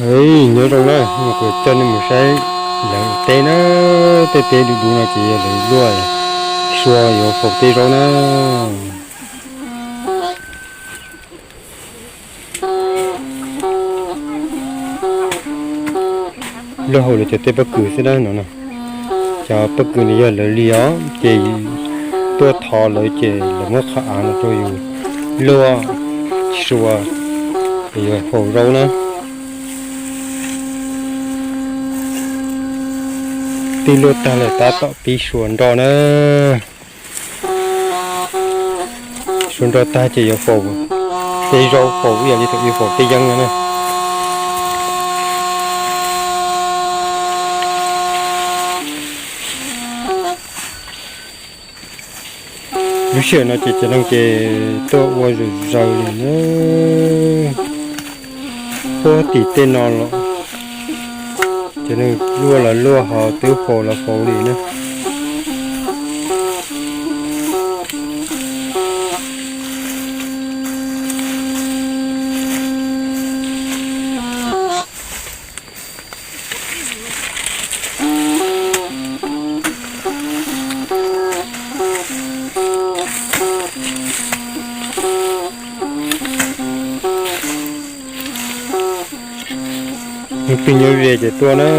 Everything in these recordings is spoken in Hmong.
Ej, nyob zoo na, kuv coj nej mus saib lawv teb na, tej teb dub dub no ces yog lawv luaj sua yuav faus tej zaub na. Luaj hauv lawv cov tej pob kws xwb na no. Cov pob kws no yog lawv li os, ces tuaj thov lawv ces lawv muab qhov av no rau yus luaj sua, yuav faus zaub na. Twb luaj tag lawm tab tom pib sua nroj na. Sua nroj tag ces yuav faus tej zaub, faus ib yam li thaum ub faus tej yeeb no na. Lub sij hawm no ces cov neeg ces tuaj ua zom zaws li na. Puag tim tej no los cov neeg luaj los luaj, ho twb faus los faus li na. Leej twg nyob ze ces tuaj na,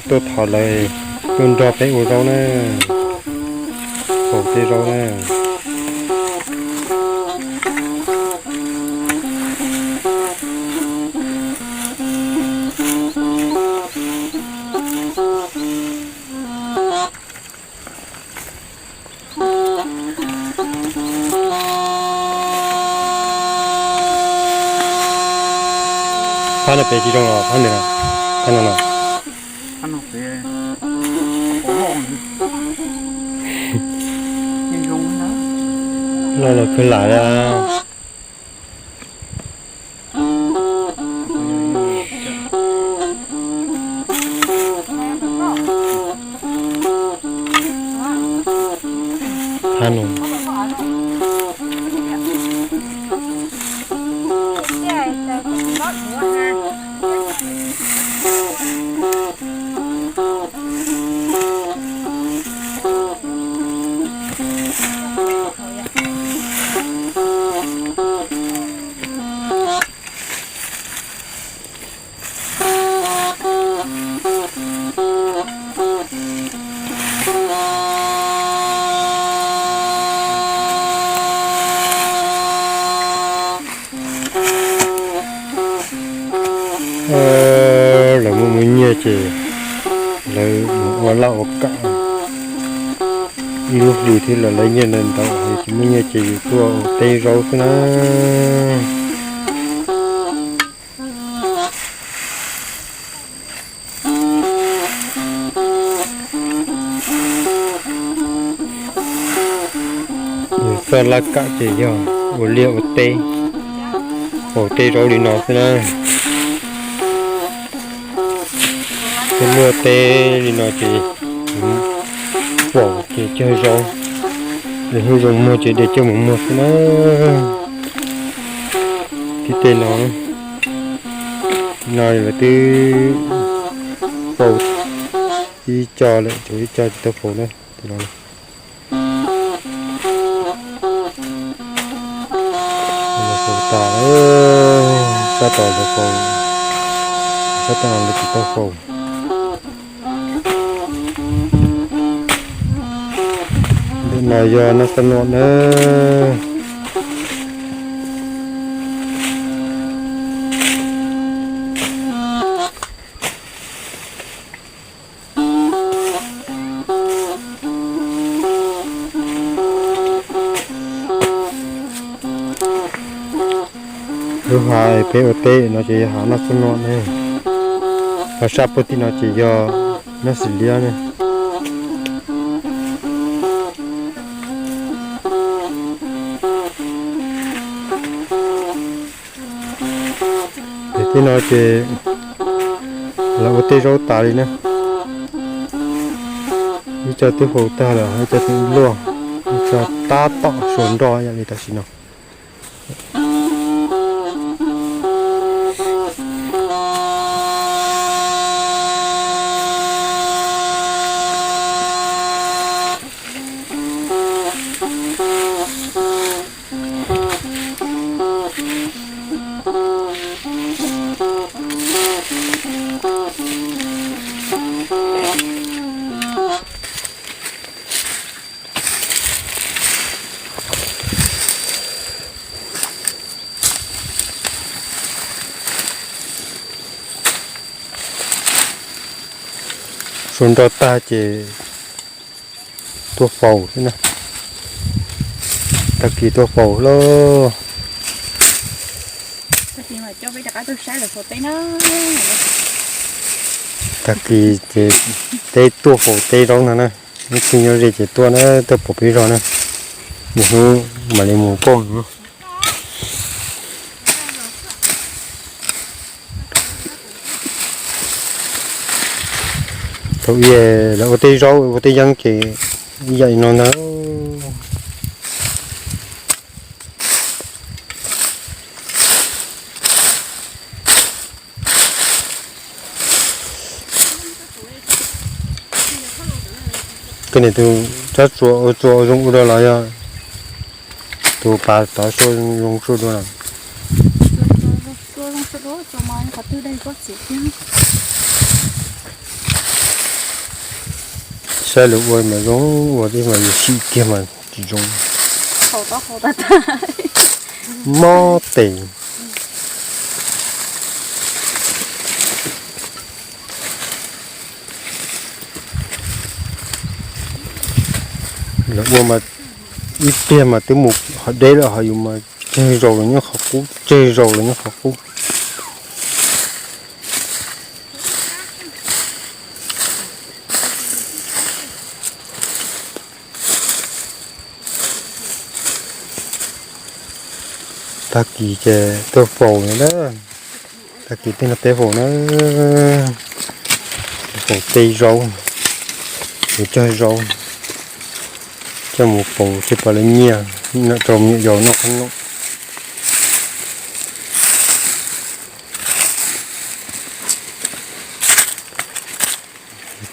tuaj thov lawv tuaj nrog peb ua zaub na, faus tej zaub na. Phab no pem tsis zoo los phab ntawd, phab no no. Loj los kawg lam li. Phab no. Lawv muaj muaj nyiaj ces lawv mus ua laj ua kam ib lub hlis thiab los lawv nyiaj ntau ntau, tsis muaj nyiaj ces yus tuaj ua teb zaub xwb na. Yus txoj laj kam ces yog ua liaj ua teb, faus tej zaub li no xwb na. Tej liaj teb li no ces faus ces cog zaub, es hnub zoo muag ces de coj mus muag xwb na. Tim tej no, no lawv twb faus ib co lawm, tshuav ib co tsis tau faus na. Tim no lawv faus tas, sab tod lawv faus, sab tod lawv tsis tau faus. Ntawm no yog nab xab nuam na. Lub hav peb ua teb no ces yog hav nab xab nuam ne, ho sab puag tim no ces yog nab xim liab ne. Ces tej no ces lawv ua tej zaub tas li na. Ib co twb faus tag lawm, ib co twb luaj, ib co tab tom sua nroj ib yam li tam sim no. Tua nroj tag ces tuaj faus xwb na. Tag kis tuaj faus lauj. Tag kis ces teb tuaj faus teb zaub no na. Ib tug nyob ze ces tuaj na, tuaj pom peb zog na. Nws hnub mam li mus pauj no. Thaum ub lawv ua tej zaub ua tej yeeb ces ib yam li no ntag. Koj niam tus tsab tsuas ua tsuas ua zoo ua dua los yog tus pas tov sua zoo sua dua los? Saib lawv ua mas zoo, ua tej mas yus sim kiag mas tsis zoo. Mob tes. Lawv ua mas ib pliag mas twb mus qhov deb lawm, ho yus mas tsawg zaus los nyob qhov qub, tsawg zaus los nyob qhov qub. Tag kis ces tuaj faus na, tag kis tej no peb faus na, faus tej zaub, yuav cog zaub, coj mus faus thiaj pab lawv nyiaj, rau me nyuam yaus noj qab noj.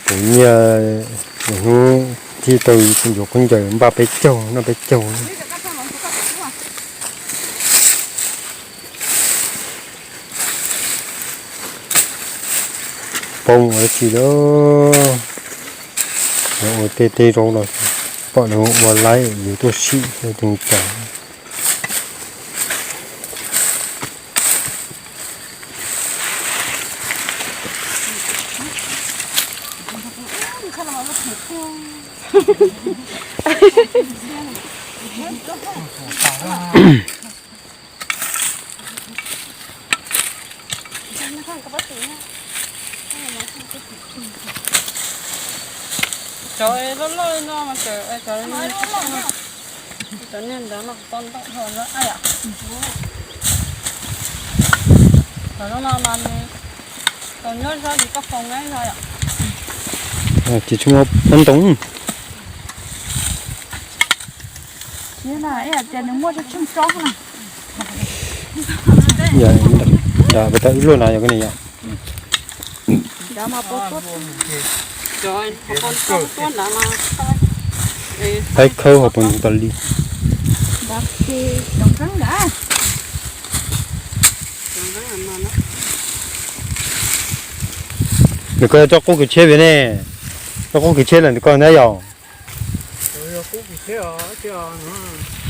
Kuv nyiaj hnub thiaj tau yuav khaub ncaws npaj peb caug noj peb caug. Poob ua dab tsi lawm, ua tej tej zaub los pom lawv ua laib yus tuaj sim tej cas. Cov loj loj no mas cov, cov niag ntawd no tau ntau dhau lawm. Cov no mas nws tau nyob zog ces koj faus nab zog yom. Ces tsis muaj pob ntoo. Tias nws muaj tsheej tsob na. Yog, pab tau ib luaj na yog koj niam yom. Taib khawb hauv pob ntoo tas li. Nws koj tsob qub kwv tsheb vim ne, tsob qub kwv tsheb lawm nws koj ntag yom.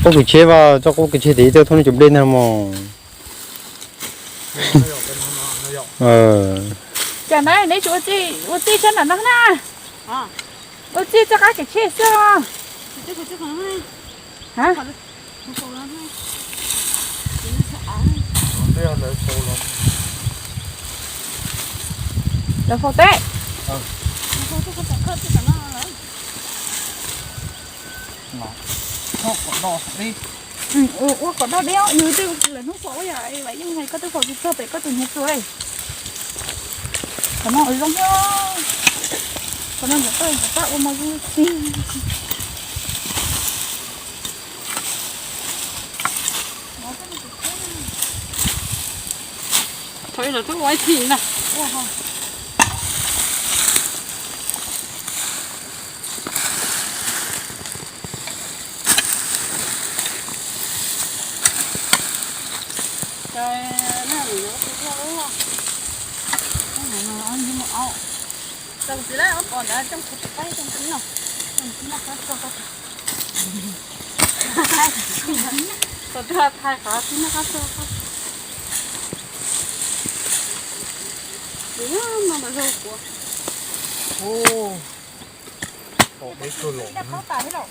Qub kwv tsheb mas tsob qub kwv tsheb tiv txoj thoob nej cov nplej ntag mos. Cas ntawd neb tsis ua txij sab nram no na? Ua txij txoj qab kwv tsheb xwb. Lawv faus teb. Ua kom do deb, yus twb lawm hnub faus ua yom, Vam Yeej hais koj twb faus tsis txog pem koj tus hniav txuas. Qhov no zoo, qhov no ntawm koj ntawm koj ua mas zoo li. Thaum ub lawv twb ua ib txhij na. Tau txiv lawm, ob pom ntawd coj kuv tus qaib coj kuv noj, coj kuv noj qab tsuag qab tsuag. Tau tag thaij qab tib noj qab tsuag qab tsuag. Kuv noj noj ntawd zog kuv. Ua, tom deb kawg los.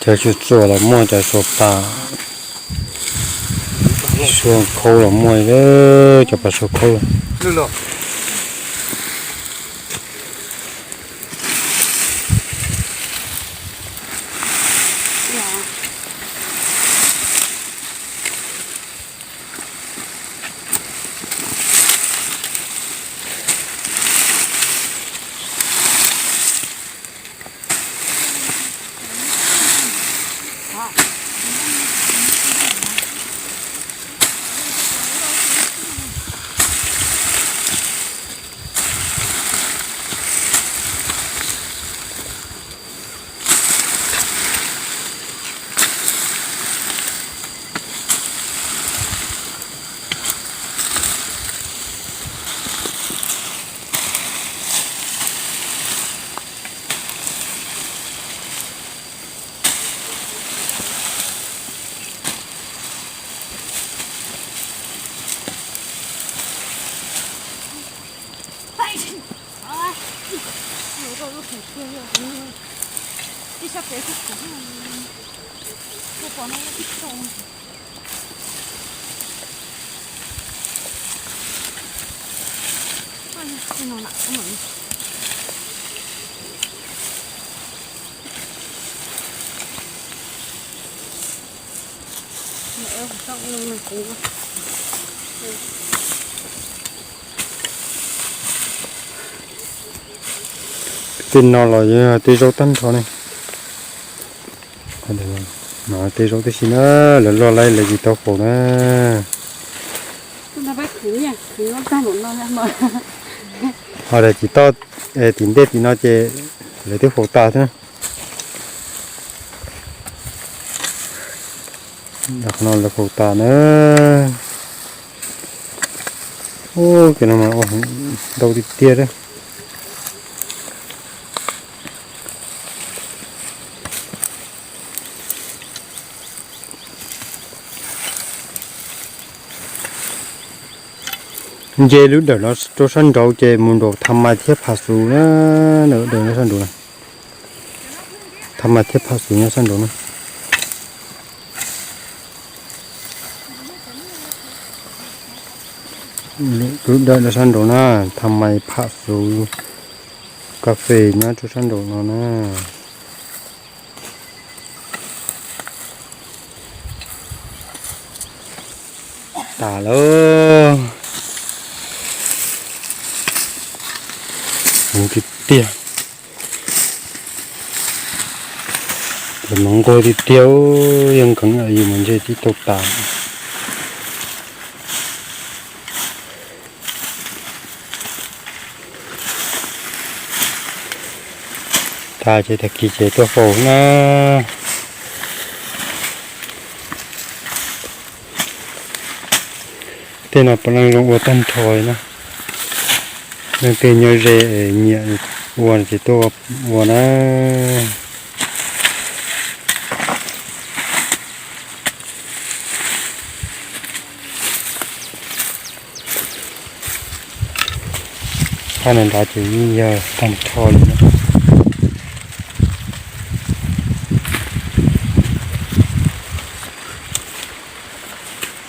Cov suav txuas los muaj, cov suav pas, suav khaub los muaj, cov pas suav khaub. Tej no los yog tej zaub tag nrho ne. No tej zaub tib si na, lawv loj lawm lawv tsis tau faus na. Ho daim tsis toj tim ntej tim no ces lawv twb faus tas xwb na. Qhov no lawv faus tas na. Ub, cov no mas ua ntau tiag tiag. Nce lub dawm no rau sab nraud ces mus nraum Tham Mas thiab Pham Xus na. Lub dawm no sab nraud na, Tham Mas thiab Pham Xus nyob sab nraud na. Lub dawm no sab nraud na, Tham Mas, Pham Xus, kas fes nyob rau sab nraud no na. Tas lawm. Tiag tiag. Lawv mas nquag tiag tiag, yeej nkees yus mas ntshe twb tau tas. Tas ces tag kis ces tuaj faus na. Tej no puav leej zoo ua tag nrho li na. Leej twg nyob ze nyiam ua ces tuaj ua na. Phab no nrad ces yeej yog tag nrho li na.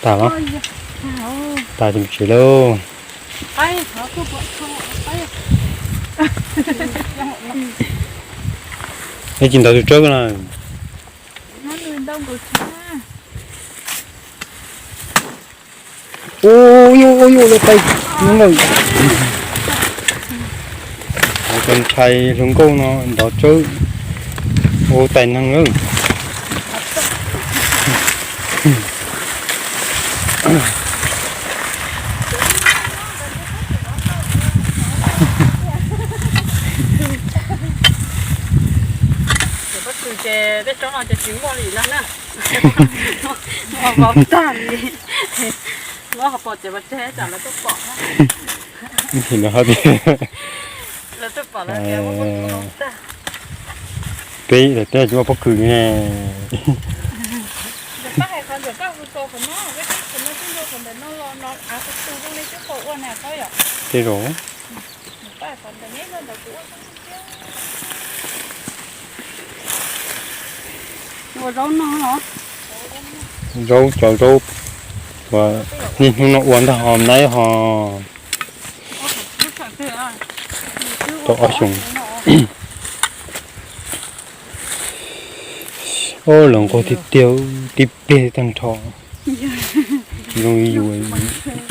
Tas los? Tas ces mus tsev lauj. Nej tsis ntaus tus tsawb na. Ua yuj, ua yuj, lub tais no lawm. Tus ntxhais hluas nkauj no nrov tsawb, ua tais neeg lawm. Ces pob kws ces tej roob no ces tsis muaj li no na. Muaj vau tag li. Muab qhov pom ces mas tseg tsam lawv tuaj pom na. Lawv tuaj pom lawv tias muaj pob kws no tag. Peb lawv tej tsis muaj pob kws li ne. Ntxawm Paj hais qhov Ntxawm Paj hu tau qhov no, peb qhov no twb yog qhov ntawm no los no av qhov twg zoo li twb tau ua na qhov yom. Tej zaum. Ntxawm Paj hais qhov ntawm neb no ntawd kuv ua zoo thiab. Ua zaub no los? Zaub, cov zaub uas niaj hnub no ua ntag ho naib ho. Tau ob xyoos. Ob, los nquag tiag tiag, tib pliag tag nrho. Zoo li yus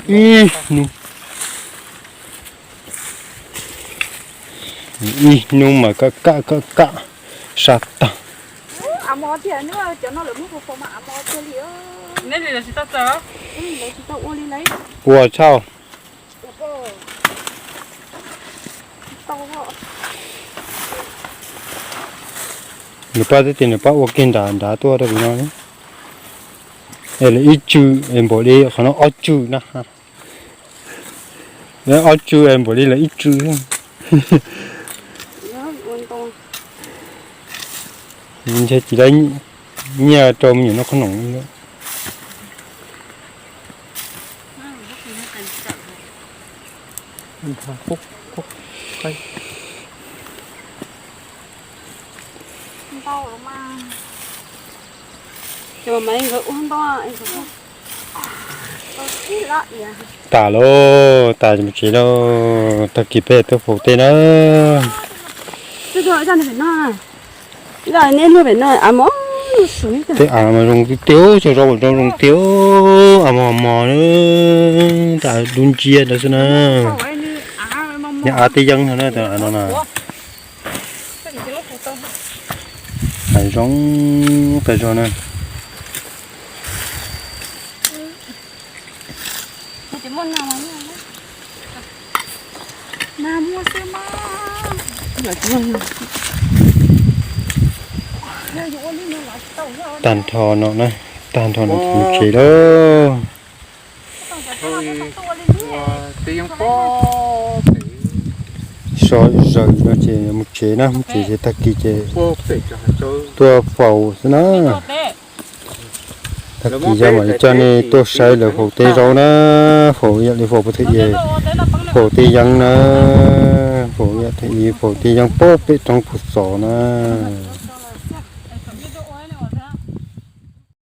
ib hnub, ib hnub mas kam kam kam kam sab tag. Neb li los tsis tau txawj. Ua tshaj. Nws pab tib tias nws pab ua kiag nrad nrad tuaj rau pem no. Es lawv ib tswm es npaum li qhov no ob tswm na. Lawv ob tswm es npaum li lawv ib tswm. Ntshe tsis tau nyiaj rau me nyuam noj qhob noom li. Tas lauj, tas mus tsev lauj, tag kis peb tuaj faus tej na. Tej av mas zoo tiag tiag, cov zaub zoo zoo tiag, av mos mos na, tas dub nciab ntawd xwb na. Yog av teb yeeb no na, tas av no na. Av zoo tas zog na. Tag nrho no na, tag nrho no ces mus tsev lauj. So zawm no ces mus tsev na, mus tsev ces tag kis ces tuaj faus xwb na. Tag kis yog mam li coj nej tuaj saib lawv faus tej zaub na, faus ib yam li faus puag thwm es faus tej yeeb na, faus ib yam li faus tej yeeb puag pem roob puag xov na.